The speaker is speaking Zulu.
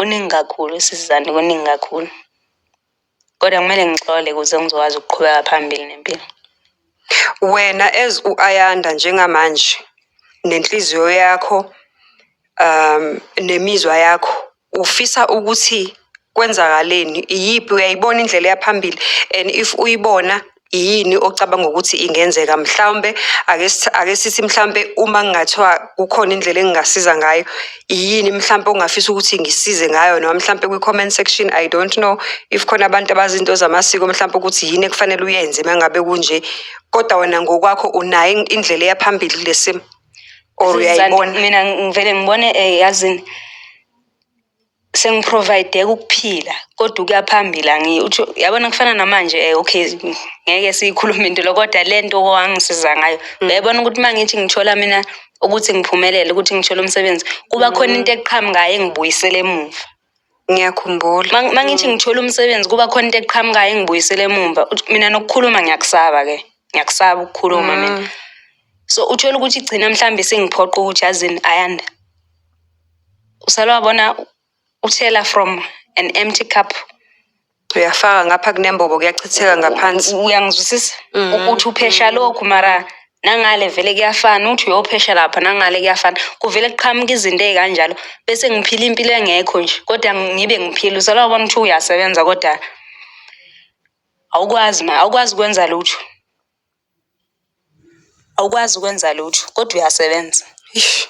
Kuningi kakhulu sisi Zandi, kuningi kakhulu. Kodwa kumele ngixole ukuze ngizokwazi ukuqhubeka phambili nempilo. Wena as u-Ayanda njengamanje, nenhliziyo yakho, nemizwa yakho, ufisa ukuthi kwenzakaleni? Iyiphi, uyayibona indlela eya phambili and if uyibona, yini ocabanga ukuthi ingenzeka? Mhlawumbe ake ake sithi mhlawumbe uma kungathiwa kukhona indlela engingasiza ngayo, yini mhlampe ongafisa ukuthi ngisize ngayo? Noma mhlampe kwi-comment section, I don't know if khona abantu abazi into zamasiko, mhlampe ukuthi yini ekufanele uyenze uma ngabe kunje. Kodwa wena ngokwakho unayo indlela eya phambili kule simo? Or Sisi Zandi, uyayibona? Mina ngivele ngibone yazini, sengiprovide ukuphila kodwa ukuya phambili angiyi. Uthi yabona kufana namanje, okay, ngeke siyikhulume into lo, kodwa le nto owangisiza ngayo, uyayibona ukuthi uma ngithi ngithola mina ukuthi ngiphumelele ukuthi ngithole umsebenzi, kuba khona into eqhamukayo engibuyisela emuva. Ngiyakhumbula. Uma ngithi ngithola umsebenzi, kuba khona into eqhamukayo engibuyisela emumva. Mina nokukhuluma ngiyakusaba-ke, ngiyakusaba ukukhuluma mina. So uthola ukuthi igcina mhlawumbe sengiphoqa ukuthi, yazini Ayanda, usale wabona uthela from an empty cup. Uyafaka ngapha kunembobo, kuyachitheka ngaphansi. Uyangizwisisa? Uthi uphesha lokhu, mara nangale vele kuyafana, uthi uyophesha lapha, nangale kuyafana, kuvele kuqhamuka izinto ey'kanjalo, bese ngiphila impilo engekho nje, kodwa ngibe ngiphila. Usale wabona ukuthi uyasebenza, kodwa awukwazi ma awukwazi ukwenza lutho, awukwazi ukwenza lutho, kodwa uyasebenza. Ish.